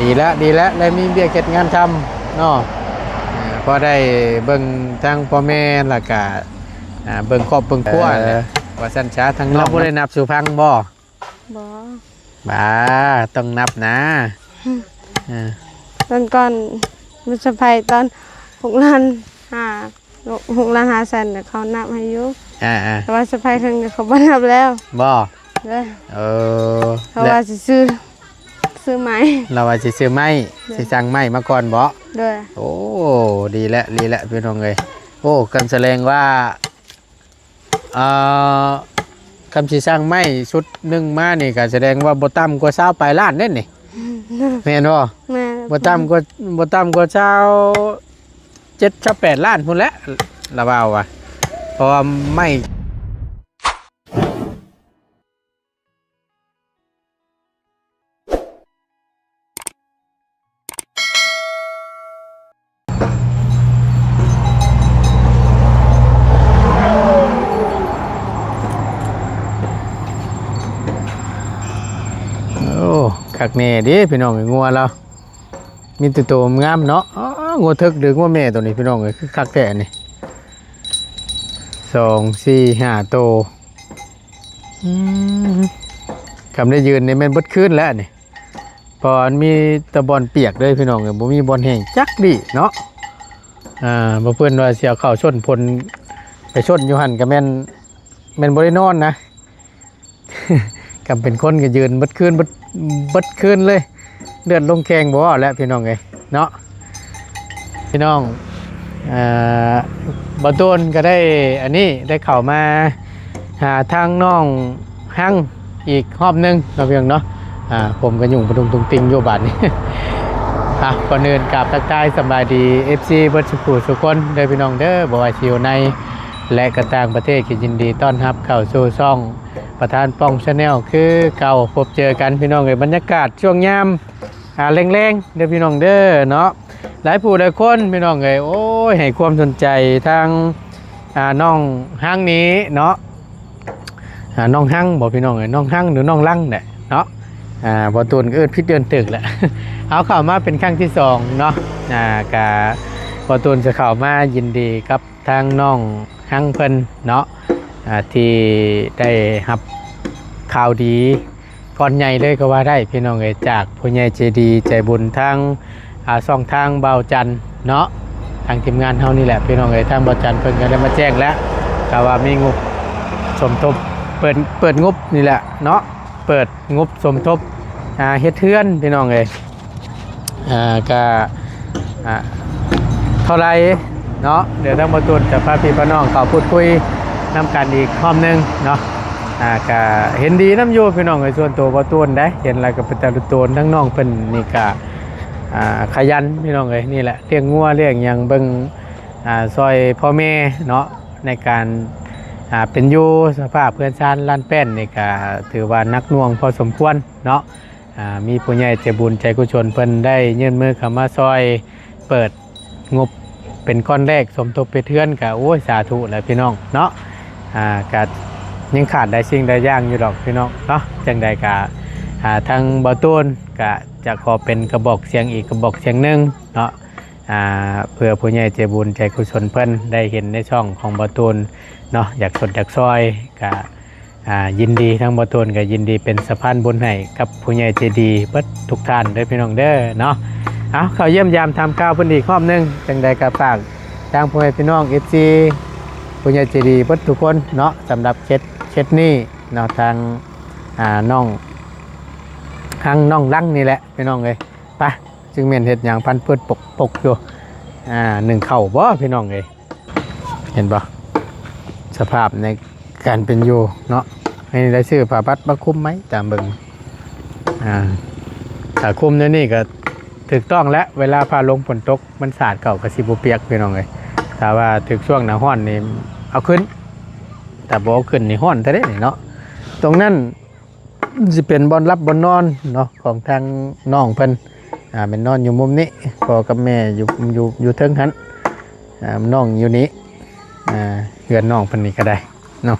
ດີແລ້ວ ດີແລ້ວ ໄດ້ມີວຽກເຮັດງານທຳເນາະ ເອີ ພໍໄດ້ເບິ່ງທາງພໍ່ແມ່ ແລ້ວກະ ອ່າ ເບິ່ງຄອບເບິ່ງຄົວ ເອີ ແຫຼະ ວ່າຊັ້ນຊະ. ທາງນ້ອງບໍ່ໄດ້ນັບສູ່ຟັງບໍ່? ບໍ່. ບ້າ ຕ້ອງນັບນະ. ເອີ ຕອນກ່ອນ ມັນສະໄພຕອນຫົກລ້ານຫ້າ ຫົກລ້ານຫ້າແສນ ເຂົານັບໃຫ້ຢູ່. ອ່າໆ ແຕ່ວ່າສະໄພເຄິ່ງນີ້ເຂົາບໍ່ນັບແລ້ວ. ບໍ່? ເອີ ເອີ ເພາະວ່າຊິຊື້ ຊື້ໃໝ່ ລາວວ່າຊິຊື້ໃໝ່. ໂດຍ. ຊິສັ່ງໃໝ່ມາກ່ອນບໍ? ໂດຍ. ໂອ້ ດີແລ້ວ ດີແລ້ວ ພີ່ນ້ອງເອີຍ. ໂອ້ ກັນສະແດງວ່າ ອ່າ ຄັນຊິສ້າງໄມ້ຊຸດໜຶ່ງມານີ້ ກໍສະແດງວ່າບໍ່ຕ່ຳກວ່າຊາວປາຍລ້ານເດ້ນີ້ ແມ່ນບໍ່? ແມ່ນ. ບໍ່ຕ່ຳກວ່າ ບໍ່ຕ່ຳກວ່າຊາວເຈັດ ຊາວແປດລ້ານພຸ້ນແຫຼະ ລະເວົ້າວ່າ ເພາະວ່າໄມ້ ໂອ້ ຄັກແນ່ເດ້ພີ່ນ້ອງເອີຍ ງົວລາວ ມີແຕ່ໂຕງາມເນາະ. ອໍ ງົວເຖິກຫຼືງົວແມ່ໂຕນີ້ພີ່ນ້ອງເອີຍ ຄືຄັກແທ້ນີ້ ສອງ ສີ່ ຫ້າໂຕ. ອືມ ຄຳໄດ້ຢືນນີ້ແມ່ນເບິດຄືນແລ້ວນີ້ ເພາະມັນມີແຕ່ບ່ອນປຽກເດ້ພີ່ນ້ອງເອີຍ ບໍ່ມີບ່ອນແຫ້ງຈັກດີ້ເນາະ. ອ່າ ບໍ່ເພິ່ນວ່າຊິເອົາເຂົ້າຊົນພົນໄປຊົນຢູ່ຫັ້ນ ກໍແມ່ນ ແມ່ນບໍ່ໄດ້ນອນນະ ກຳເປັນຄົນກໍຢືນເບິດຄືນ ເບິດ ເບິດຄືນເລີຍ ເລືອດລົງແຂ້ງບໍ່ເວົ້າແລ້ວພີ່ນ້ອງເອີຍເນາະ. ພີ່ນ້ອງ ເອີ ບ່າວຕູນກໍໄດ້ ອັນນີ້ ໄດ້ເຂົ້າມາຫາທາງນ້ອງຮັງອີກຮອບໜຶ່ງເນາະ ພີ່ນ້ອງເນາະ. ອ່າ ຜົມກໍຫຍຸ້ງປະດຸງຕຸງຕິງຢູ່ບາດນີ້. ອ່າ ກ່ອນອື່ນກາບທັກທາຍສະບາຍດີ ເອັຟຊີ ເບິດສູ່ຜູ້ສູ່ຄົນເດີພີ່ນ້ອງເດີ ບໍ່ວ່າຊິຢູ່ໃນ ແລະ ກໍຕ່າງປະເທດ ກໍຍິນດີຕ້ອນຮັບເຂົ້າສູ່ຊ່ອງປະທານປ່ອງ Channel ຄືເກົ່າ. ພົບເຈີກັນພີ່ນ້ອງເອີຍ ບັນຍາກາດຊ່ວງຍາມ ອ່າ ແລງໆ ເດີພີ່ນ້ອງເດີເນາະ. ຫຼາຍຜູ້ຫຼາຍຄົນພີ່ນ້ອງເອີຍ ໂອ້ຍ ໃຫ້ຄວາມສົນໃຈທາງ ອ່າ ນ້ອງຮັງນີ້ເນາະ. ອ່າ ນ້ອງຮັງບໍພີ່ນ້ອງເອີຍ ນ້ອງຮັງ ຫຼື ນ້ອງລັງແຫຼະເນາະ. ອ່າ ບ່າວຕູນກໍເອີ້ນຜິດເອີ້ນຖືກແຫຼະ. ເອົາເຂົ້າມາເປັນຄັ້ງທີສອງເນາະ. ອ່າ ກະບ່າວຕູນຈະເຂົ້າມາຍິນດີກັບ ທາງນ້ອງຮັງເພິ່ນເນາະ ອ່າ ທີ່ໄດ້ຮັບຂ່າວດີກ້ອນໃຫຍ່ເລີຍກໍວ່າໄດ້ພີ່ນ້ອງເອີຍ ຈາກຜູ້ໃຫຍ່ໃຈດີໃຈບຸນທາງ ອ່າ ຊ່ອງທາງບ່າວຈັນເນາະ. ທາງທີມງານເຮົານີ້ແຫຼະພີ່ນ້ອງເອີຍ ທາງບ່າວຈັນເພິ່ນກໍໄດ້ມາແຈ້ງແລ້ວ ກໍວ່າມີງົບສົມທົບ ເປີດ ເປີດງົບນີ້ແຫຼະເນາະ ເປີດງົບສົມທົບ ອ່າ ເຮັດເຮືອນພີ່ນ້ອງເອີຍ. ອ່າ ກະ ອ່າ ເທົ່າໃດເນາະ ດຽວທາງບ່າວຕູນຈະພາພີ່ພານ້ອງເຂົ້າພູດຄຸຍນຳກັນອີກຮອບໜຶ່ງເນາະ. ອ່າ ກະເຫັນດີນຳຢູ່ພີ່ນ້ອງເອີຍ ສ່ວນໂຕບ່າວຕູນເດ້ ເຫັນແລ້ວກໍເປັນຕາລຸໂຕນ. ທາງນ້ອງເພິ່ນນີ້ກະ ອ່າ ຂະຫຍັນພີ່ນ້ອງເອີຍ ນີ້ແຫຼະ ລ້ຽງງົວລ້ຽງຫຍັງ ເບິ່ງ ອ່າ ຊ່ອຍພໍ່ແມ່ເນາະ ໃນການ ອ່າ ເປັນຢູ່. ສະພາບເຮືອນຊານລານແປ້ນນີ້ກະຖືວ່າໜັກໜ່ວງພໍສົມຄວນເນາະ. ອ່າ ມີຜູ້ໃຫຍ່ໃຈບຸນໃຈກຸສົນເພິ່ນໄດ້ຍື່ນມືເຂົ້າມາຊ່ອຍເປີດງົບເປັນກ້ອນແລກ ສົມທົບເຮັດເຮືອນ ກະ ໂອ້ຍ ສາທຸແຫຼະພີ່ນ້ອງເນາະ. ອ່າ ກະຍັງຂາດຫຼາຍສິ່ງຫຼາຍຢ່າງຢູ່ດອກພີ່ນ້ອງເນາະ. ຈັ່ງໃດກະ ອ່າ ທາງບ່າວຕູນກະຈະຂໍເປັນກະບອກສຽງອີກກະບອກສຽງໜຶ່ງເນາະ ອ່າ ເພື່ອຜູ້ໃຫຍ່ໃຈບຸນໃຈກຸສົນເພິ່ນໄດ້ເຫັນໃນຊ່ອງຂອງບ່າວຕູນເນາະ ຢາກຊົດຢາກຊ່ອຍ ກະ ອ່າ ຍິນດີ ທາງບ່າວຕູນກໍຍິນດີເປັນສະພານບຸນໃຫ້ກັບຜູ້ໃຫຍ່ໃຈດີເບິດທຸກທ່ານເດີພີ່ນ້ອງເດີເນາະ. ເອົາ ເຂົ້າຢ້ຽມຢາມຖາມຂ່າວເພິ່ນອີກຮອບໜຶ່ງ. ຈັ່ງໃດກໍຝາກທາງພໍ່ແມ່ພີ່ນ້ອງ ເອັຟຊີ ຜູ້ໃຫຍ່ໃຈດີເບິດທຸກຄົນເນາະ ສຳລັບເຂດ ເຂດນີ້ເນາະ ທາງ ອ່າ ນ້ອງ ທາງນ້ອງລັງນີ້ແຫຼະພີ່ນ້ອງເອີຍ. ປະ ຈຶ່ງແມ່ນເຮັດຫຍັງພັນເປີດປົກປົກຢູ່ ອ່າ ໜຶ້ງເຂົ້າບໍພີ່ນ້ອງເອີຍ. ເຫັນບໍ່ ສະພາບໃນການເປັນຢູ່ເນາະ. ໃຫ້ໄດ້ຊື້ຜ້າບັດມາຄຸມໃໝ່ຕາມເບິ່ງ. ອ່າ ຖ້າຄຸມແນວນີ້ກໍຖືກຕ້ອງແລ້ວ ເວລາຟ້າລົງຝົນຕົກມັນສາດເຂົ້າກໍຊິບໍ່ປຽກພີ່ນ້ອງເອີຍ. ຖ້າວ່າຖືກຊ່ວງໜ້າຮ້ອນນີ້ເອົາຂຶ້ນ ຖ້າບໍ່ເອົາຂຶ້ນນີ້ຮ້ອນແທ້ເດ້ນີ້ເນາະ. ຕົງນັ້ນ ຊິເປັນບ່ອນຫຼັບບ່ອນນອນເນາະ ຂອງທາງນ້ອງເພິ່ນ. ອ່າ ແມ່ນນອນຢູ່ມຸມນີ້ ພໍ່ກັບແມ່ຢູ່ ຢູ່ ຢູ່ເທິງຫັ້ນ. ອ່າ ນ້ອງຢູ່ນີ້ ອ່າ ເຮືອນນ້ອງເພິ່ນນີ້ກໍໄດ້ເນາະ.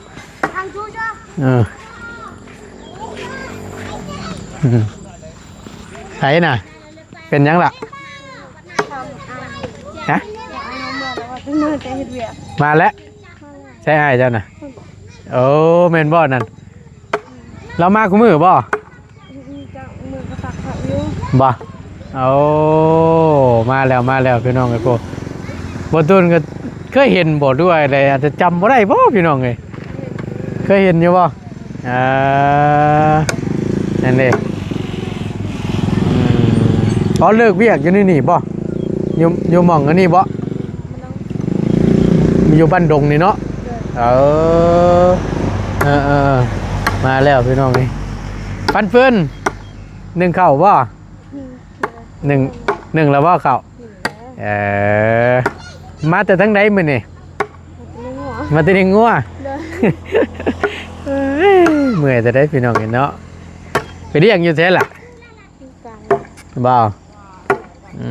ເອີ ອືມ ໃຜນະ? ເປັນຫຍັງລະ? ຮະ? ມາແລ້ວ. ໃສອ້າຍເຈົ້ານະ? ໂອ້ ແມ່ນບໍ່ນັ້ນ? ລາວມາຄູ່ມື້ບໍ່? ບໍ່? ໂອ້ ມາແລ້ວ ມາແລ້ວ ພີ່ນ້ອງເອີຍ. ໂອ້ ບໍ່ຕູນກໍເຄີຍເຫັນບໍ່ ຫຼືວ່າໃດ ອາດຈະຈຳບໍ່ໄດ້ບໍ່ ພີ່ນ້ອງເອີຍ? ເຄີຍເຫັນຢູ່ບໍ່? ອ່າ ນັ້ນເດ້. ອືມ ພໍເລີກວຽກຢູ່ໃນນີ້ບໍ່? ຢູ່ ຢູ່ໝ່ອງອັນນີ້ບໍ່? ຢູ່ບ້ານດົງນີ້ເນາະ? ເອີ ເອີ ເອີ ເອີ ມາແລ້ວພີ່ນ້ອງເອີຍ. ປັນຟືນ ໜຶ້ງເຂົ້າບໍ່? ໜຶ້ງ ໜຶ້ງແລ້ວບໍ່ເຂົ້າ? ເອີ ມາແຕ່ທາງໃດມື້ນີ້? ມາແຕ່ລ້ຽງງົວ. ເອີຍ ເມື່ອຍແຕ່ໃດພີ່ນ້ອງເອີຍເນາະ. ໄປລ້ຽງຢູ່ໃສລະ? ບໍ່? ອື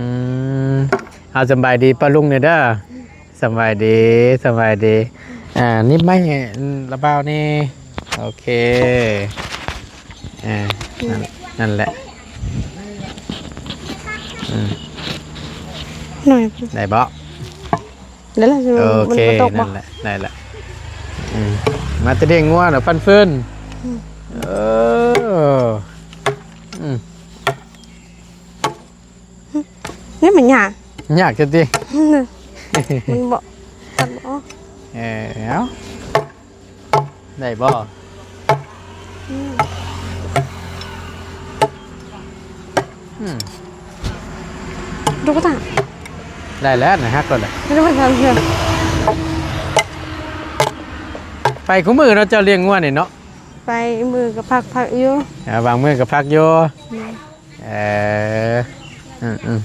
ມ ເອົາ ສະບາຍດີປ້າລຸງແດ່ເດີ. ສະບາຍດີ ສະບາຍດີ. ອ່າ ນິບໄມ້ໃຫ້ລະບ່າວແດ່. ໂອເຄ ອ່າ ນັ້ນ ນັ້ນແຫຼະ. ອືມ ໜ້ອຍ ໄດ້ບໍ່? ໄດ້ລະ. ໂອເຄ ນັ້ນແຫຼະ ໄດ້ລະ. ອືມ ມາແຕ່ລ້ຽງງົວນະ ປັນຟືນ. ອືມ ເອີ ອືມ ນີ້ມັນຍາກ ຍາກຈັງຕິ? ມັນບໍ່ ຕັດບໍ່ອອກ. ເອີ ເອົາ ໄດ້ບໍ່? ອືມ ອືມ ດູກະຕາ ໄດ້ແລ້ວນະ ຫັກແລ້ວແຫຼະ. ໄປຄູ່ມື້ເນາະ ເຈົ້າລ້ຽງງົວນີ້ເນາະ? ໄປມື້ກໍພັກໆຢູ່. ອ່າ ບາງມື້ກໍພັກຢູ່. ແມ່ນ. ເອີ ອືມ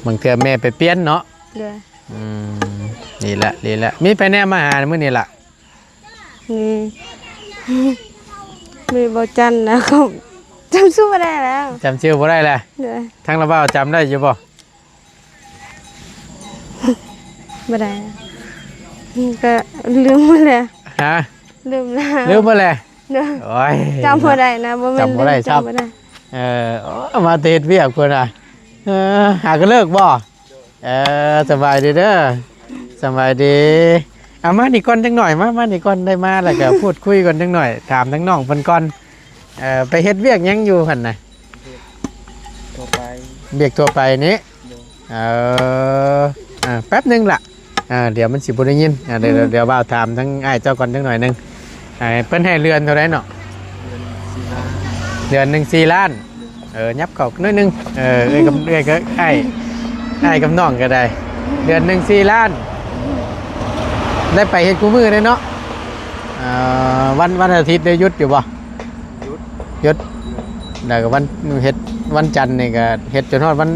ໆ ບາງເທື່ອແມ່ໄປປ່ຽນເນາະ. ໂດຍ. ອືມ ດີລະ ດີລະ. ມີໃຜແດ່ມາຫາມື້ນີ້ລະ? ມີ ມີບ່າວຈັນ ແລ້ວກໍຈຳຊື່ບໍ່ໄດ້ແລ້ວ. ຈຳຊື່ບໍ່ໄດ້ແລ້ວ. ໂດຍ. ທາງລະບ່າວຈຳໄດ້ຢູ່ບໍ່? ບໍ່ໄດ້ ກໍລືມໝົດແລ້ວ. ຮະ? ລືມແລ້ວ ລືມໝົດແລ້ວ. ໂດຍ. ໂອ້ຍ ຈຳບໍ່ໄດ້ນະ ບໍ່ແມ່ນລືມ ຈຳບໍ່ໄດ້. ເອີ ໂອ້ ມາແຕ່ເຮັດວຽກພຸ້ນນະ. ເອີ ຫາກໍເລີກບໍ່? ເອີ ສະບາຍດີເດີ ສະບາຍດີ. ເອົາ ມານີ້ກ່ອນຈັກໜ້ອຍ ມາ ມານີ້ກ່ອນ ໄດ້ມາແລ້ວກໍ ອືມ ພູດຄຸຍກ່ອນຈັກໜ້ອຍ ຖາມທາງນ້ອງເພິ່ນກ່ອນ. ເອີ ໄປເຮັດວຽກຫຍັງຢູ່ຫັ້ນນະ? ວຽກທົ່ວໄປ ວຽກທົ່ວໄປນີ້. ໂດຍ. ເອີ ອ່າ ແປັບໜຶ່ງລະ ອ່າ ດຽວມັນຊິບໍ່ໄດ້ຍິນ. ອ່າ ດຽວ ອືມ ດຽວບ່າວຖາມທາງອ້າຍເຈົ້າກ່ອນຈັກໜ້ອຍໜຶ່ງ. ອ່າ ເພິ່ນໃຫ້ເດືອນເທົ່າໃດເນາະ? ເດືອນໜຶ່ງສີ່ລ້ານ. ເດືອນໜຶ່ງສີ່ລ້ານ. ເອີ ຫຍັບເຂົ້າໜ້ອຍໜຶ່ງ. ເອີ ເອື້ອຍກັບ ເອື້ອຍກັບອ້າຍ ອ້າຍກັບນ້ອງກໍໄດ້. ເດືອນໜຶ່ງສີ່ລ້ານ ໄດ້ໄປເຮັດຄູ່ມື້ເດ້ເນາະ. ອ່າ ວັນ ວັນອາທິດໄດ້ຢຸດຢູ່ບໍ່? ຢຸດ ຢຸດ. ແລ້ວກໍວັນ ເຮັດ ວັນຈັນນີ້ກໍເຮັດຈົນຮອດວັນ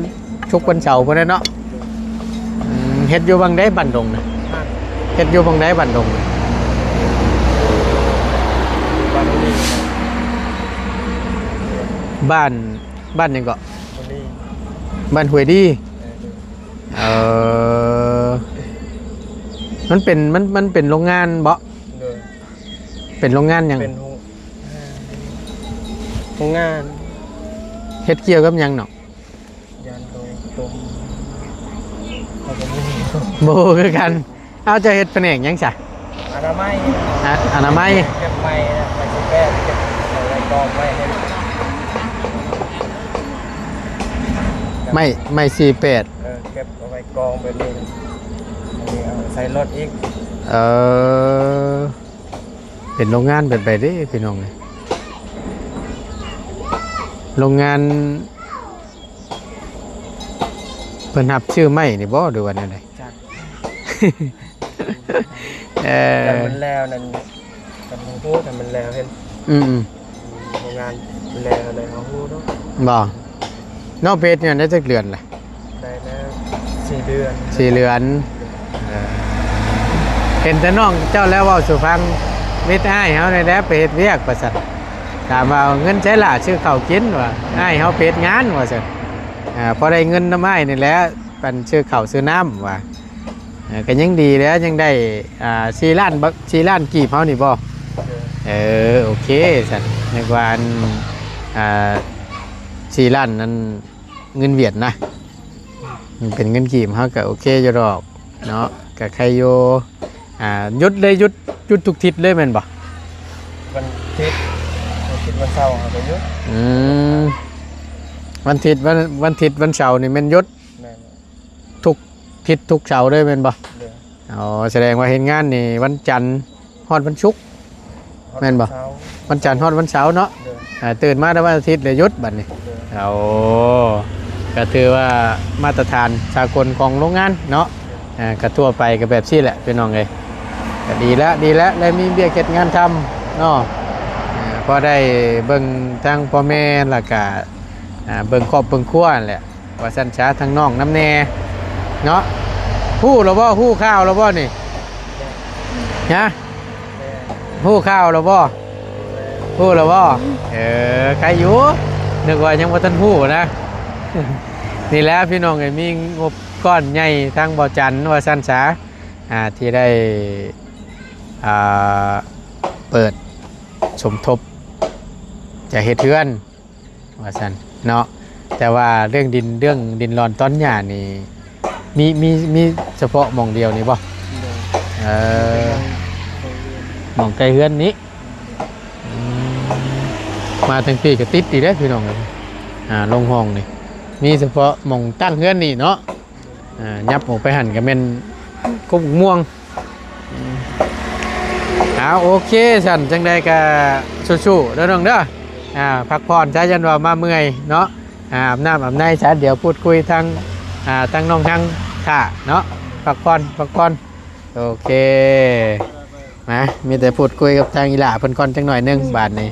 ສຸກວັນເສົາພຸ້ນແຫຼະເນາະ. ອືມ ເຮັດຢູ່ຫວ່າງໃດບ້ານດົງນະ? ເຮັດຢູ່ໝ່ອງໃດບ້ານດົງນະ? ບ້ານ ບ້ານຫຍັງເກາະ? ຫ້ວຍດີ. ບ້ານຫ້ວຍດີ. ເອີ ເອີ ມັນເປັນ ມັນ ມັນເປັນໂຮງງານເບາະ? ໂດຍ. ເປັນໂຮງງານຫຍັງ? ເປັນໂຮງ ໂຮງງານ. ເຮັດກ່ຽວກັບຫຍັງເນາະ? ຢ້ານໂດຍຕົງ ເຂົາກໍບໍ່ຮູ້ ບໍ່ຮູ້ຄືກັນ. ເອົາ ເຈົ້າເຮັດພະແນກຫຍັງຊະ? ອະນາໄມ. ອະ ອະນາໄມ. ເກັບໄມ້ນະ ໄມ້ສີ່ແປດ ເກັບເອົາໄວ້ກອງໄວ້ໃຫ້ ໄມ້ ໄມ້ສີ່ແປດ. ເອີ ເກັບເອົາໄວ້ກອງແບບນີ້ ອັນນີ້ເອົາໃສ່ລົດອີກ. ເອີ ເປັນໂຮງງານເປັນໄປເດ້ພີ່ນ້ອງເອີຍ ໂຮງງານ ເພິ່ນຮັບຊື້ໄມ້ນີ້ບໍ່ ຫຼືວ່າແນວໃດ? ຈັກ ເອີ ແຕ່ມັນແລ້ວນັ້ນ ກັນຮູ້ ແຕ່ມັນແລ້ວເຫັນ. ອືມໆ ໂຮງງານແລ້ວເລີຍເຮົາຮູ້ເນາະ. ບໍ່ ນ້ອງໄປເຮັດງານໄດ້ຈັກເດືອນລະ? ໄດ້ແລ້ວສີ່ເດືອນ. ສີ່ເດືອນ. ເອີ ເຫັນແຕ່ນ້ອງເຈົ້າແລ້ວເວົ້າສູ່ຟັງ ມິດອ້າຍເຮົານີ້ແຫຼະໄປເຮັດວຽກວ່າຊັ້ນ. ຖາມວ່າເອົາເງິນໃສລະຊື້ເຂົ້າກິນວ່າ ອ້າຍເຮົາໄປເຮັດງານວ່າຊັ້ນ. ອ່າ ພໍໄດ້ເງິນນຳອ້າຍນີ້ແຫຼະ ປັນຊື້ເຂົ້າຊື້ນ້ຳວ່າ. ເອີ ກໍຍັງດີແຫຼະ ຍັງໄດ້ ອ່າ ສີ່ລ້ານ ສີ່ລ້ານກີບເຮົານີ້ບໍ່? ເອີ ໂອເຄຊັ້ນ. ນຶກວ່າອັນ ອ່າ ສີ່ລ້ານນັ້ນ ເງິນຫວຽດນະ ມັນເປັນເງິນກີບ ເຮົາກໍໂອເຄຢູ່ດອກເນາະ ກໍໄຄຢູ່. ອ່າ ຢຸດເລີຍ ຢຸດ ຢຸດທຸກທິດເລີຍແມ່ນບໍ່? ວັນທິດ ວັນທິດ ວັນເສົາເຮົາກໍຢຸດ. ອືມ ວັນທິດ ວັນ ວັນທິດ ວັນເສົານີ້ແມ່ນຢຸດ? ແມ່ນ. ທຸກທິດທຸກເສົາເລີຍແມ່ນບໍ່? ໂດຍ. ອໍ ສະແດງວ່າເຮັດງານນີ້ວັນຈັນຮອດວັນສຸກ ແມ່ນບໍ່? ວັນເສົາ ວັນຈັນຮອດວັນເສົາເນາະ. ໂດຍ. ອ່າ ຕື່ນມາແຕ່ວັນອາທິດແລ້ວຢຸດບັດນີ້. ໂດຍ. ໂອ້ ກໍຖືວ່າມາດຕະຖານສາກົນຂອງໂຮງງານເນາະ. ໂດຍ. ອ່າ ກໍທົ່ວໄປກໍແບບຊີ້ແຫຼະພີ່ນ້ອງເອີຍ. ກໍດີແລ້ວ ດີແລ້ວ ແລ້ວມີວຽກເຮັດງານທຳເນາະ. ອ່າ ພໍໄດ້ເບິ່ງທາງພໍ່ແມ່ ແລ້ວກໍ ອ່າ ເບິ່ງຄອບເບິ່ງຄົວຫັ້ນແຫຼະ. ວ່າຊັ້ນຊະ ທາງນ້ອງນຳແດ່ເນາະ. ຮູ້ແລ້ວບໍ່? ຮູ້ຂ່າວແລ້ວບໍ່ນີ້? ຮະ? ຮູ້ຂ່າວແລ້ວບໍ່? ຮູ້ແລ້ວບໍ່? ເອີ ໄຄຢູ່ ນຶກວ່າຍັງບໍ່ທັນຮູ້ນະ. ນີ້ແຫຼະພີ່ນ້ອງເອີຍ ມີງົບກ້ອນໃຫຍ່ທາງບໍ່ຈັນ ວ່າຊັ້ນຊະ ອ່າ ທີ່ໄດ້ ອ່າ ເປີດສົມທົບຈະເຮັດເຮືອນ ວ່າຊັ້ນເນາະ. ແຕ່ວ່າເລື່ອງດິນ ເລື່ອງດິນລອນຕອນຫຍ້ານີ້ ມີ ມີ ມີສະເພາະໝ່ອງດຽວນີ້ບໍ່? ໂດຍ. ເອີ ໝ່ອງໃກ້ເຮືອນນີ້. ອືມ ມາທາງພີ້ກໍຕິດອີກເດ້ພີ່ນ້ອງເອີຍ. ອ່າ ລົງຮ່ອງນີ້ ມີສະເພາະໝ່ອງຕັ້ງເຮືອນນີ້ເນາະ. ອ່າ ຫຍັບອອກໄປຫັ້ນກໍແມ່ນກົກມ່ວງ. ອືມ ເອົາ ໂອເຄຊັ້ນ ຈັ່ງໃດກໍສູ້ໆເດີນ້ອງເດີ. ອ່າ ພັກຜ່ອນຊະ ຢ້ານວ່າມາເມື່ອຍເນາະ. ອ່າ ອາບນ້ຳອາບໃນຊະ ດຽວພູດຄຸຍທາງ ອ່າ ທາງນ້ອງທາງຖ້າເນາະ. ພັກຜ່ອນ ພັກຜ່ອນ. ໂອເຄ ມາ ມີແຕ່ພູດຄຸຍກັບທາງອີ່ຫຼ້າເພິ່ນກ່ອນຈັກໜ້ອຍໜຶ່ງບາດນີ້.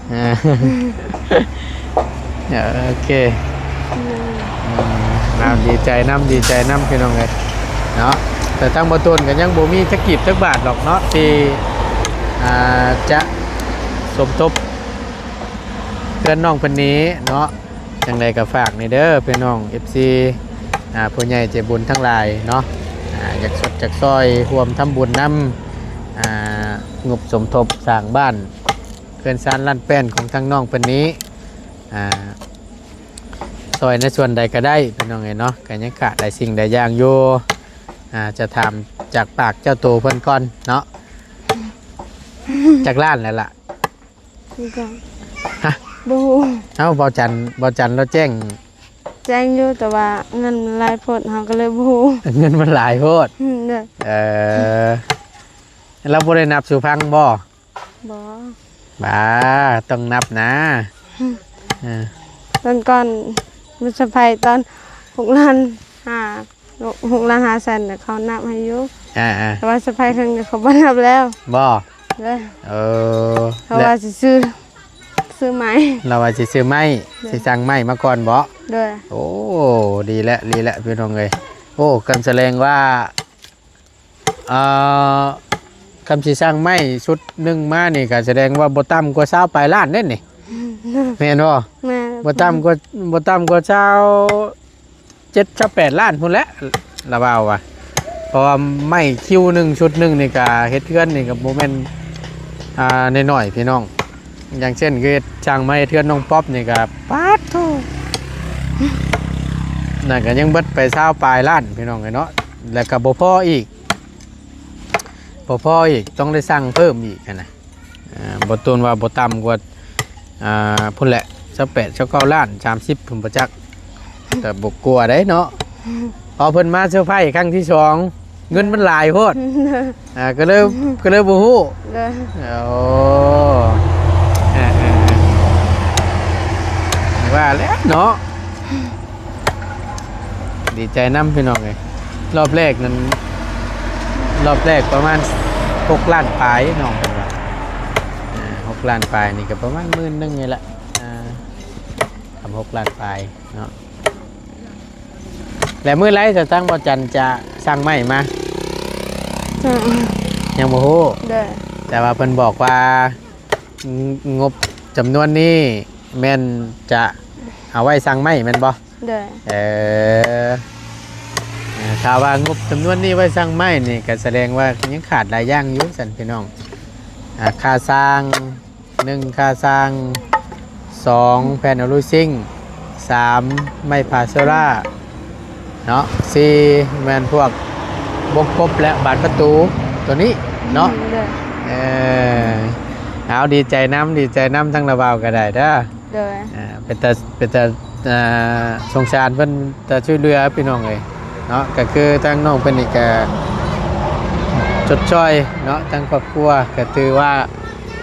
ເອີ ໂອເຄ ອືມ ເອົາ ດີໃຈນຳ ດີໃຈນຳພີ່ນ້ອງເອີຍເນາະ. ແຕ່ທາງບໍ່ຕູນກໍຍັງບໍ່ມີຈັກກີບຈັກບາດດອກເນາະ ທີ່ ອ່າ ຈະສົມທົບເຮືອນນ້ອງເພິ່ນນີ້ເນາະ. ຈັ່ງໃດກໍຝາກນີ້ເດີພີ່ນ້ອງ ເອັຟຊີ ອ່າ ຜູ້ໃຫຍ່ໃຈບຸນທັງຫຼາຍເນາະ. ອ່າ ຢາກສົດຢາກຊ່ອຍຮ່ວມທຳບຸນນຳ ອ່າ ງົບສົມທົບສ້າງບ້ານເຮືອນຊານລ້ານແປ້ນຂອງທາງນ້ອງເພິ່ນນີ້ ອ່າ ຊ່ອຍໃນສ່ວນໃດກໍໄດ້ພີ່ນ້ອງເອີຍເນາະ. ກໍຍັງຂາດຫຼາຍສິ່ງຫຼາຍຢ່າງຢູ່. ອ່າ ຈະຖາມຈາກປາກເຈົ້າໂຕເພິ່ນກ່ອນເນາະ. ຈັກລ້ານແລ້ວລະ? ຄືກັນ. ຮະ? ບໍ່ຮູ້. ເອົ້າ ເບົາຈັນ ເບົາຈັນລາວແຈ້ງ ແຈ້ງຢູ່ ແຕ່ວ່າເງິນມັນຫຼາຍໂພດ ເຮົາກໍເລີຍບໍ່ຮູ້. ເງິນມັນຫຼາຍໂພດ. ອືມ ໂດຍ. ເອີ ລາວບໍ່ໄດ້ນັບສູ່ຟັງບໍ່? ບໍ່. ບາ ຕ້ອງນັບນະ. ອືມ ເອີ ຕອນກ່ອນມັນສະໄພຕອນຫົກລ້ານຫ້າ ຫົກລ້ານຫ້າແສນ ແລ້ວເຂົານັບໃຫ້ຢູ່. ອ່າໆ ແຕ່ວ່າສະໄພເຄິ່ງນີ້ເຂົາບໍ່ນັບແລ້ວ. ບໍ່? ເອີ ເອີ ເພາະວ່າຊິຊື້ ຊື້ໄມ້ ລາວວ່າຊິຊື້ໄມ້. ໂດຍ. ຊິສັ່ງໄມ້ມາກ່ອນບໍ? ໂດຍ. ໂອ້ ດີແລ້ວ ດີແລ້ວພີ່ນ້ອງເອີຍ. ໂອ້ ກໍສະແດງວ່າ ອ່າ ຄັນຊິສ້າງໄມ້ຊຸດໜຶ່ງມານີ້ ກໍສະແດງວ່າບໍ່ຕ່ຳກວ່າຊາວປາຍລ້ານເດ້ນີ້. ແມ່ນບໍ່? ແມ່ນ. ບໍ່ຕ່ຳກວ່າ ບໍ່ຕ່ຳກວ່າຊາວເຈັດ ຊາວແປດລ້ານພຸ້ນແຫຼະ ລະເວົ້າວ່າ. ເພາະວ່າໄມ້ຄິວໜຶ່ງ ຊຸດໜຶ່ງນີ້ ກໍເຮັດເຮືອນນີ້ ກໍບໍ່ແມ່ນ ອ່າ ນ້ອຍໆ ພີ່ນ້ອງ. ຢ່າງເຊັ່ນ ຄືເຮັດ ສ້າງມາເຮັດເຮືອນນ້ອງປັອບນີ້ກໍ ປາດໂທ້ ນັ້ນກໍຍັງເບິດໄປຊາວປາຍລ້ານ ພີ່ນ້ອງເອີຍເນາະ. ແລ້ວກໍບໍ່ພໍອີກ ບໍ່ພໍອີກ ຕ້ອງໄດ້ສັ່ງເພີ່ມອີກຫັ້ນນະ. ອ່າ ບໍ່ ຕົວວ່າບໍ່ຕ່ຳກວ່າ ອ່າ ພຸ້ນແຫຼະ ຊາວແປດ ຊາວເກົ້າລ້ານ ສາມສິບ ພຸ້ນບໍ່ຈັກ. ແຕ່ບໍ່ກວ່າໄດ໋ເນາະ. ພໍເພິ່ນມາເຊີໄພຄັ້ງທີສອງ ເງິນມັນຫຼາຍໂພດ ອ່າ ກໍເລີຍ ກໍເລີຍບໍ່ຮູ້. ໂດຍ. ໂອ້ ເອີໆໆ ວ່າແລ້ວເນາະ. ດີໃຈນຳພີ່ນ້ອງເອີຍ. ລອບແລກນັ້ນ ລອບແລກປະມານຫົກລ້ານປາຍ ນ້ອງເພິ່ນວ່າ. ອ່າ ຫົກລ້ານປາຍນີ້ກໍປະມານໝື່ນໜຶ່ງນີ້ແຫຼະ. ອ່າ ທຳຫົກລ້ານປາຍເນາະ. ແລະ ມື້ໃດຈະ ທາງບໍ່ຈັນຈະສັ່ງໄມ້ມາ? ອືມ ຍັງບໍ່ຮູ້. ໂດຍ. ແຕ່ວ່າເພິ່ນບອກວ່າ ງົບຈຳນວນນີ້ແມ່ນຈະເອົາໄວ້ສັ່ງໄມ້ແມ່ນບໍ່? ໂດຍ. ເອີ ຖ້າວ່າງົບຈຳນວນນີ້ໄວ້ສັ່ງໄມ້ນີ້ ກໍສະແດງວ່າຍັງຂາດຫຼາຍຢ່າງຢູ່ຊັ້ນພີ່ນ້ອງ. ອ່າ ຄ່າສ້າງ ໜຶ່ງ ຄ່າສ້າງ, ສອງ ແຜ່ນອະລູຊິງ, ສາມ ໄມ້ພາໂຊລາເນາະ ສີ່ ແມ່ນພວກວົງກົບ ແລະ ບານປະຕູຕົວນີ້ເນາະ. ໂດຍ ເອີ ເອົາ ດີໃຈນຳ ດີໃຈນຳ ທັງລາວບ່າວກໍໄດ້ເດີ. ໂດຍ ອ່າ ເປັນຕາ ເປັນຕາ ອ່າ ສົງສານເພິ່ນ ຕາຊ່ວຍເຫຼືອພີ່ນ້ອງເອີຍເນາະ. ກໍຄືທາງນ້ອງເພິ່ນນີ້ກໍຊົດຊ່ອຍເນາະ ທາງຄອບຄົວ ກໍຖືວ່າ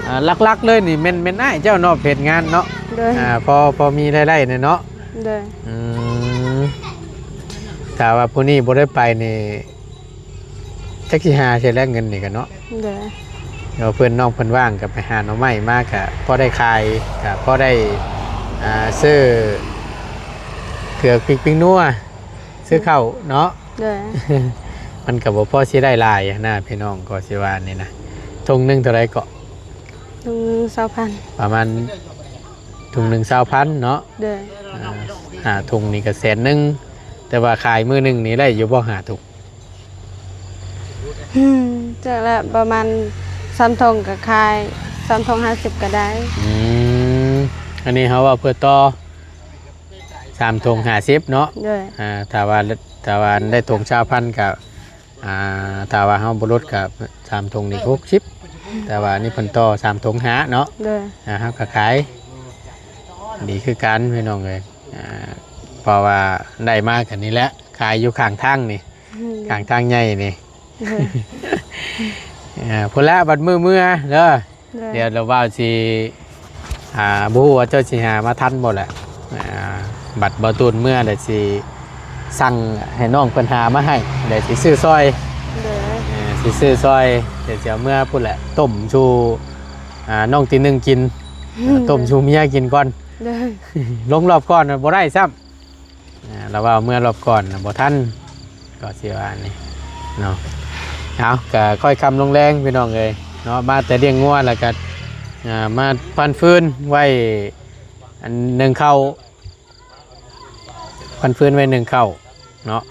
ອ່າ ຫຼັກໆເລີຍນີ້ແມ່ນ ແມ່ນອ້າຍເຈົ້າເນາະ ເຮັດງານເນາະ. ໂດຍ ອ່າ ພໍ ພໍມີລາຍໄດ້ແດ່ເນາະ. ໂດຍ ອືມ ຖ້າວ່າຜູ້ນີ້ບໍ່ໄດ້ໄປນີ້ ຈັກຊິຫາໃສແລ້ວເງິນນີ້ກໍເນາະ. ໂດຍ ແລ້ວເພື່ອນນ້ອງເພິ່ນວ່າງກໍໄປຫາໜໍ່ໄມ້ມາ ກໍພໍໄດ້ຂາຍ ກໍພໍໄດ້ ອ່າ ຊື້ເກືອ ພິກ ປິງນົວ ຊື້ເຂົ້າເນາະ. ໂດຍ ມັນກໍບໍ່ພໍຊິໄດ້ຫຼາຍຫັ້ນນະພີ່ນ້ອງ ກໍຊິວ່ານີ້ນະ. ຖົງໜຶ່ງເທົ່າໃດເກາະ? ຖົງໜຶ່ງຊາວພັນ ປະມານຖົງໜຶ່ງຊາວພັນເນາະ. ໂດຍ ອ່າ ຫ້າຖົງນີ້ກໍແສນໜຶ່ງ ແຕ່ວ່າຂາຍມື້ໜຶ່ງນີ້ໄດ້ຢູ່ບໍ່ຫ້າຖົງ? ອືມ ຈັກລະ ປະມານສາມຖົງກໍຂາຍສາມຖົງຫ້າສິບກໍໄດ້. ອືມ ອັນນີ້ເຮົາເວົ້າເພື່ອຕໍ່ ສາມຖົງຫ້າສິບເນາະ. ໂດຍ ອ່າ ຖ້າວ່າ ຖ້າວ່າໄດ້ຖົງຊາວພັນກໍ ອ່າ ຖ້າວ່າເຮົາບໍ່ຫຼຸດກໍສາມຖົງນີ້ຫົກສິບ ແຕ່ວ່າອັນນີ້ເພິ່ນຕໍ່ສາມຖົງຫ້າເນາະ. ໂດຍ ອ່າ ເຮົາກໍຂາຍດີຄືກັນພີ່ນ້ອງເອີຍ. ອ່າ ເພາະວ່າໄດ້ມາກັນນີ້ແຫຼະ ຂາຍຢູ່ຂ້າງທາງນີ້ ອືມ ຂ້າງທາງໃຫຍ່ນີ້. ໂດຍ ອ່າ ພຸ້ນລະ ບັດມື້ເມືອເດີ. ໂດຍ ດຽວລາວບ່າວຊິ ອ່າ ບໍ່ຮູ້ວ່າເຈົ້າຊິຫາມາທັນບໍ່ແຫຼະ. ອ່າ ບັດບ່າວຕູນເມືອແລ້ວຊິສັ່ງໃຫ້ນ້ອງເພິ່ນຫາມາໃຫ້ ແລ້ວຊິຊື້ຊ່ອຍ. ໂດຍ ເອີ ຊິຊື້ຊ່ອຍ ດຽວຊິເອົາເມືອພຸ້ນແຫຼະ ຕົ້ມສູ່ ອ່າ ນ້ອງຕີໜຶ່ງກິນ. ໂດຍ ຕົ້ມສູ່ເມຍກິນກ່ອນ. ໂດຍ ລົງລອບກ່ອນບໍ່ໄດ້ຊ້ຳ. ອ່າ ລາວວ່າເມື່ອລອບກ່ອນນະບໍ່ທັນ ກໍຊິວ່ານີ້ເນາະ. ເອົາ ກະຄ່ອຍຄ່ຳລົງແລງພີ່ນ້ອງເອີຍເນາະ ມາແຕ່ລ້ຽງງົວແລ້ວກະ ອ່າ ມາປັ່ນຟືນໄວ້ ອັນ ໜຶ້ງເຂົ້າ ປັ່ນຟືນໄວ້ໜຶ້ງເຂົ້າເນາະ.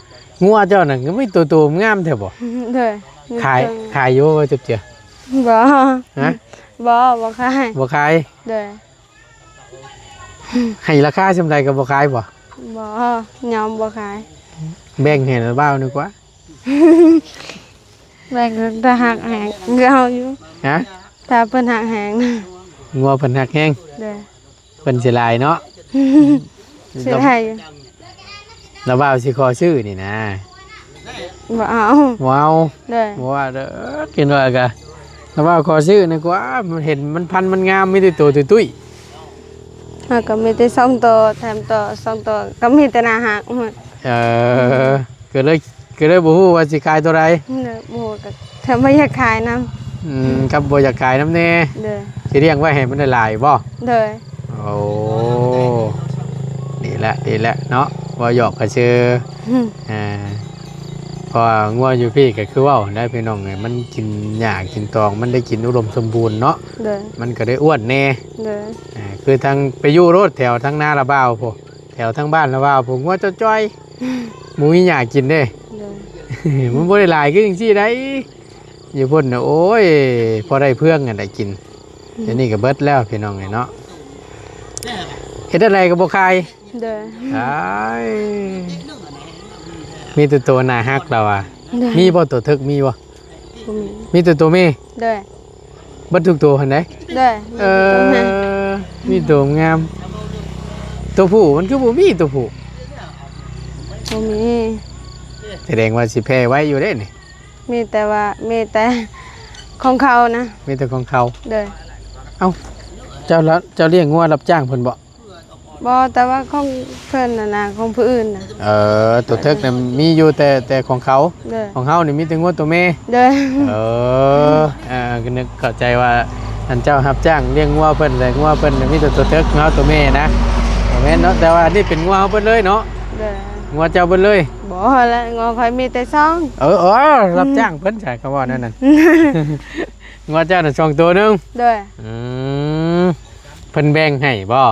ງົວເຈົ້ານັ້ນກໍມີໂຕ ໂຕງາມແທ້ບໍ່? ໂດຍ ຂາຍ ມີໂຕ ຂາຍຢູ່ບໍ່ ຈຸບເຈືອ? ບໍ່ ຮະ? ບໍ່ ບໍ່ຂາຍ ບໍ່ຂາຍ. ໂດຍ ໃຫ້ລາຄາສ່ຳໃດກໍບໍ່ຂາຍບໍ່? ບໍ່ ຍອມບໍ່ຂາຍ. ແບ່ງໃຫ້ລາວບ່າວໜຶ່ງກວ່າ. ແບ່ງ ຖ້າຮັກແຮງກໍເອົາຢູ່. ຮະ? ຖ້າເພິ່ນຮັກແຮງ. ງົວເພິ່ນຮັກແຮງ. ໂດຍ ເພິ່ນເສຍດາຍເນາະ. ເສຍດາຍຢູ່. ລາວບ່າວຊິຂໍຊື້ນີ້ນະ. ບໍ່ເອົາ ບໍ່ເອົາ. ໂດຍ ບໍ່ວ່າເດີ ກິນວ່າກະ ລາວບ່າວຂໍຊື້ນະກວ່າ ເຫັນມັນພັນມັນງາມ ມີແຕ່ໂຕຕຸ້ຍໆ. ເຮົາກໍມີແຕ່ສອງໂຕ ແຖມໂຕສອງໂຕ ກໍມີແຕ່ໜ້າຮັກ. ເອີ ກໍເລີຍ ກໍເລີຍບໍ່ຮູ້ວ່າຊິຂາຍໂຕໃດ. ໂດຍ ບໍ່ຮູ້ ກໍແຖມບໍ່ຢາກຂາຍນຳ. ອືມ ກັບບໍ່ຢາກຂາຍນຳແດ່. ໂດຍ ຊິລ້ຽງໄວ້ໃຫ້ມັນໄດ້ຫຼາຍບໍ່? ໂດຍ ໂອ້ ດີແຫຼະ ດີແຫຼະເນາະ ເວົ້າຫຍອກກະຊື່. ອືມ ອ່າ ເພາະວ່າງົວຢູ່ພີ້ກໍຄືເວົ້າຫັ້ນແຫຼະພີ່ນ້ອງເອີຍ ມັນກິນຫຍ້າກິນຕອງ ມັນໄດ້ກິນອຸດົມສົມບູນເນາະ. ໂດຍ ມັນກໍໄດ້ອ້ວນແດ່. ໂດຍ ອ່າ ຄືທາງໄປຢູ່ໂລດແຖວທາງນາລາວບ່າວພຸ້ນ ແຖວທາງບ້ານລາວບ່າວພຸ້ນ ງົວຈ່ອຍໆ ບໍ່ມີຫຍ້າກິນເດ້. ໂດຍ ມັນບໍ່ໄດ້ຫຼາຍຄືຈັ່ງຊີ້ໃດ. ຢູ່ພຸ້ນນະ ໂອ້ຍ ພໍໄດ້ເຟືອງຫັ້ນແຫຼະກິນ. ອືມ ດຽວນີ້ກໍເບິດແລ້ວພີ່ນ້ອງເອີຍເນາະ ເຮັດແນວໃດກໍບໍ່ຂາຍ. ໂດຍ ອ້າຍ ມີແຕ່ໂຕໜ້າຮັກລາວວ່າ. ໂດຍ ມີບໍ່ໂຕເຖິກ ມີບໍ່? ບໍ່ມີ ມີແຕ່ໂຕແມ່. ໂດຍ ເບິດທຸກໂຕຫັ້ນໃດ. ໂດຍ ມີແຕ່ໂຕແມ່. ເອີ ມີໂຕງາມ. ໂຕຜູ້ມັນຄືບໍ່ມີໂຕຜູ້? ບໍ່ມີ. ສະແດງວ່າຊິແຜ່ໄວ້ຢູ່ເດ້ນີ້. ມີແຕ່ວ່າ ມີແຕ່ຂອງເຂົານະ. ມີແຕ່ຂອງເຂົາ. ໂດຍ ເອົ້າ ເຈົ້າລະ ເຈົ້າລ້ຽງງົວຮັບຈ້າງເພິ່ນບໍ່? ບໍ່ ແຕ່ວ່າຂອງເພິ່ນຫັ້ນນະ ຂອງຜູ້ອື່ນນະ. ເອີ ໂຕເຖິກນະມີຢູ່ແຕ່ ແຕ່ຂອງເຂົາ. ໂດຍ ຂອງເຮົານີ້ມີແຕ່ງົວໂຕແມ່. ໂດຍ ເອີ ອ່າ ກໍນຶກເຂົ້າໃຈວ່າ ອັນເຈົ້າຮັບຈ້າງລ້ຽງງົວເພິ່ນ ແລະ ງົວເພິ່ນມີແຕ່ໂຕເຖິກ ເຮົາໂຕແມ່ນະ. ບໍ່ແມ່ນເນາະ ແຕ່ວ່າອັນນີ້ເປັນງົວເຮົາເບິດເລີຍເນາະ. ໂດຍ ງົວເຈົ້າເບິດເລີຍ. ບໍ່ແຫຼະ ງົວຂ້ອຍມີແຕ່ສອງ. ເອີ ເອີ ອືມ ຮັບຈ້າງເພິ່ນ ໃຊ້ຄຳເວົ້າແນວນັ້ນ. ງົວເຈົ້ານະສອງໂຕໜຶ່ງ. ໂດຍ ອືມ ເພິ່ນແບ່ງໃຫ້ບໍ່?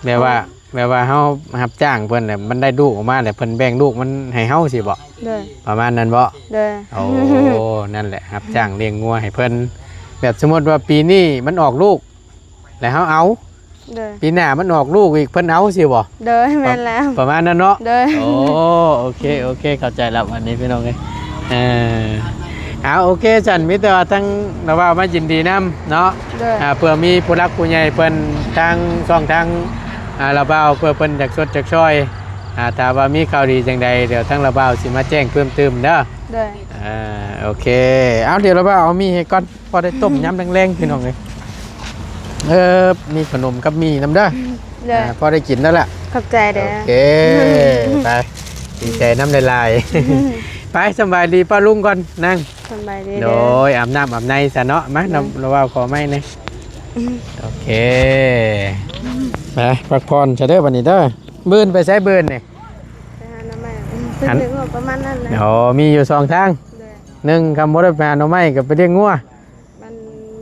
ແບບວ່າ ແບບວ່າເຮົາຮັບຈ້າງເພິ່ນແຫຼະ ມັນໄດ້ລູກອອກມາແລ້ວ ເພິ່ນແບ່ງລູກມັນໃຫ້ເຮົາຊີ້ບໍ່? ໂດຍ ປະມານນັ້ນບໍ່? ໂດຍ ໂອ້ ນັ້ນແຫຼະ ຮັບຈ້າງລ້ຽງງົວໃຫ້ເພິ່ນ. ແບບສົມມຸດວ່າປີນີ້ມັນອອກລູກ ແລ້ວເຮົາເອົາ ໂດຍ ປີໜ້າມັນອອກລູກອີກ ເພິ່ນເອົາຊີ້ບໍ່? ໂດຍ ແມ່ນແລ້ວ ປະມານນັ້ນເນາະ ໂດຍ ໂອ້ ໂອເຄ ໂອເຄ ເຂົ້າໃຈແລ້ວ ອັນນີ້ພີ່ນ້ອງເອີຍ ເອີ ເອົາ ໂອເຄ ຊັ້ນ ມີແຕ່ວ່າທາງລາວບ່າວມາຍິນດີນຳເນາະ ໂດຍ ອ່າ ເພື່ອມີຜູ້ຫຼັກຜູ້ໃຫຍ່ເພິ່ນ ທາງຊ່ອງທາງ ອ່າ ລາວບ່າວ ເພື່ອເພິ່ນຢາກຊົດຢາກຊ່ອຍ ອ່າ ຖ້າວ່າມີຂ່າວດີຈັ່ງໃດ ດຽວທາງລາວບ່າວຊິມາແຈ້ງເພີ່ມຕື່ມເດີ ໂດຍ ອ່າ ໂອເຄ ເອົາ ດຽວລາວບ່າວເອົາໝີ່ໃຫ້ກ່ອນ ພໍໄດ້ຕົ້ມຍາມແລງໆ ພີ່ນ້ອງເອີຍ ເອີ ມີຂະໜົມກັບໝີ່ນຳເດີ ໂດຍ ອ່າ ພໍໄດ້ກິນແລ້ວລະ ຂອບໃຈເດີ ໂອເຄ ໄປ ດີໃຈນຳຫຼາຍໆ ໄປ ສຳບາຍດີປ້າລຸງກ່ອນ ນັ່ງ ສຳບາຍດີ ໂດ ເດີ ຍ ອາບນ້ຳອາບໃນຊະເນາະ ມາ ໂດຍ ນຳລາວບ່າວຂໍໄມ້ແດ່ ໂອເຄ ໄປ ພັກຜ່ອນຊະເດີ ບັດນີ້ເດີ ບືນໄປໃສບືນນີ້ ໄປຫາໜໍ່ໄມ້ ເພິ່ນເລີຍວ່າປະມານນັ້ນແຫຼະ ອໍ ມີຢູ່ສອງທາງ ໂດຍ ໜຶ່ງ ຄັນບໍ່ໄດ້ໄປຫາໜໍ່ໄມ້ກໍໄປລ້ຽງງົວ ມັນ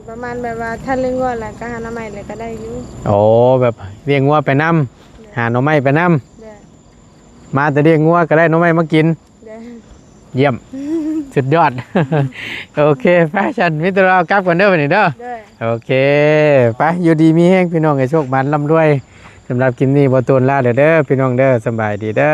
ປະມານແບບວ່າຖ້າລ້ຽງງົວແລ້ວກໍຫາໜໍ່ໄມ້ແລ້ວກໍໄດ້ຢູ່ ໂອ້ ແບບລ້ຽງງົວໄປນຳ ໂດຍ ຫາໜໍ່ໄມ້ໄປນຳ ໂດຍ ມາແຕ່ລ້ຽງງົວກໍໄດ້ໜໍ່ໄມ້ມາກິນ ໂດຍ ຢ້ຽມ ສຸດຍອດ ໂອເຄ ໄປຊັ້ນ ມີແຕ່ວ່າເອົາກັບກ່ອນເດີບັດນີ້ເດີ ໂດຍ ໂອເຄ ໄປ ຢູ່ດີມີແຮງພີ່ນ້ອງເອີຍ ໂຊກໝານລ່ຳລວຍ ສຳລັບຄລິບນີ້ບໍ່ໂຕນລາເດີ ພີ່ນ້ອງເດີ ສຳບາຍດີເດີ.